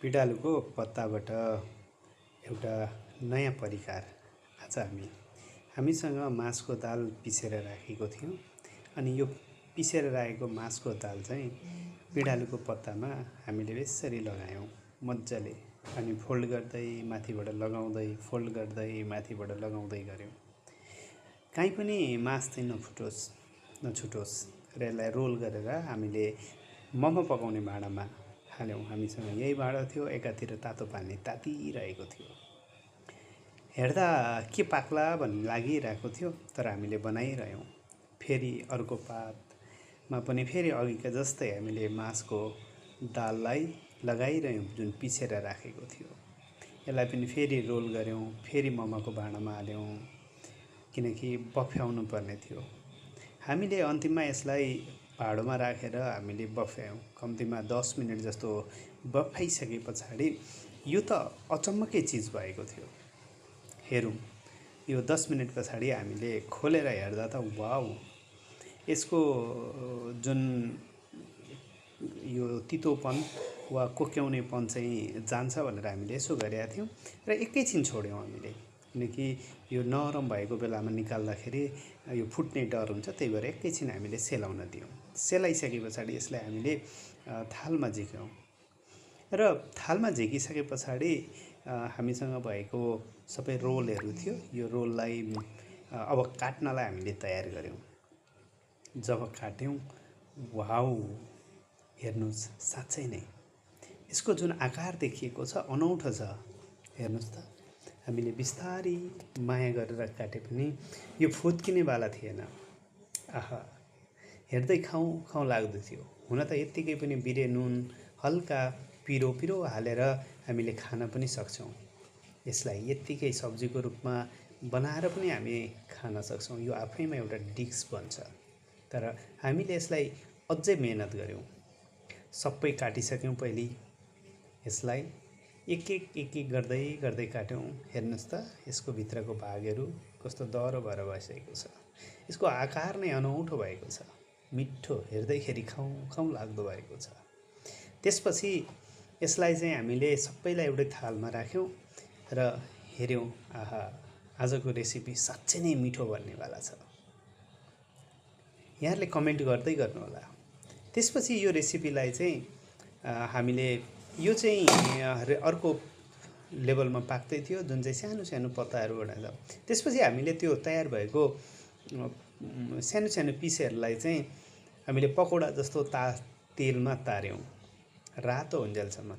पिडालुको पत्ताबाट एउटा नयाँ परिकार आज हामीसँग मासको दाल पिसेर राखेको थियौँ। अनि यो पिसेर राखेको मासको दाल चाहिँ पिडालुको पत्तामा हामीले यसरी लगायौँ मजाले। अनि फोल्ड गर्दै माथिबाट लगाउँदै फोल्ड गर्दै माथिबाट लगाउँदै गऱ्यौँ। काहीँ पनि मास चाहिँ नछुटोस् र यसलाई रोल गरेर हामीले मोमो पकाउने भाँडामा हाल्यौँ। हामीसँग यही भाँडा थियो, एकातिर तातो पानी तातिरहेको थियो। हेर्दा के पाक्ला भन्ने लागिरहेको थियो, तर हामीले बनाइरह्यौँ। फेरि अर्को पातमा पनि फेरि अघिका जस्तै हामीले मासको दाललाई लगाइरह्यौँ जुन पिसेर राखेको थियो। यसलाई पनि फेरि रोल गऱ्यौँ, फेरि मोमोको भाँडामा हाल्यौँ किनकि बफ्याउनु पर्ने थियो। हामीले अन्तिममा यसलाई भाँडोमा राखेर हामीले बफ्यायौँ। कम्तीमा 10 मिनट जस्तो बफ्याइसके पछाडि यो त अचम्मकै चिज भएको थियो। हेरौँ, यो 10 मिनट पछाडि हामीले खोलेर हेर्दा त वाउ, यसको जुन यो तितोपन वा कोक्याउनेपन चाहिँ जान्छ भनेर हामीले यसो गरेका थियौँ र एकैछिन छोड्यौँ हामीले, किनकि यो नरम भएको बेलामा निकाल्दाखेरि यो फुट्ने डर हुन्छ। त्यही भएर एकैछिन हामीले सेलाउन दियौँ। सेलाइसके पछाडि यसलाई हामीले थालमा झिक्यौँ र थालमा झिकिसके पछाडि हामीसँग भएको सबै रोलहरू थियो। यो रोललाई अब काट्नलाई हामीले तयार गऱ्यौँ। जब काट्यौँ, वाउ, हेर्नुहोस्, साँच्चै नै यसको जुन आकार देखिएको छ अनौठो छ। हेर्नुहोस् त, हामीले बिस्तारी माया गरेर काटे पनि यो फुत्किनेवाला थिएन। आहा, हेर्दै खाउँ खाउँ लाग्दथ्यो। हुन त यत्तिकै पनि बिरे नुन हल्का पिरो हालेर हामीले खान पनि सक्छौँ। यसलाई यत्तिकै सब्जीको रूपमा बनाएर पनि हामी खान सक्छौँ। यो आफैमा एउटा डिस बन्छ। तर हामीले यसलाई अझै मेहनत गऱ्यौँ। सबै काटिसक्यौँ। पहिले यसलाई एक एक गर्दै काट्यौँ। हेर्नुहोस् त, यसको भित्रको भागहरू कस्तो दह्रो भएर बसेको छ। यसको आकार नै अनौठो भएको छ। मिठो, हेर्दैखेरि खाउँ खाउँ लाग्दो भएको छ। त्यसपछि यसलाई चाहिँ हामीले सबैलाई एउटै थालमा राख्यौँ र हेऱ्यौँ, आहा, आजको रेसिपी साँच्चै नै मिठो बन्नेवाला छ। यहाँहरूले कमेन्ट गर्दै गर्नुहोला। त्यसपछि यो रेसिपीलाई चाहिँ हामीले यो चाहिँ अर्को लेभलमा पाक्दै थियो, जुन चाहिँ सानो सानो पत्ताहरू बनाउँदा। त्यसपछि हामीले त्यो तयार भएको सानो सानो पिसहरूलाई चाहिँ हामीले पकौडा जस्तो तेलमा तार्यौँ रातो हुन्जेलसम्म।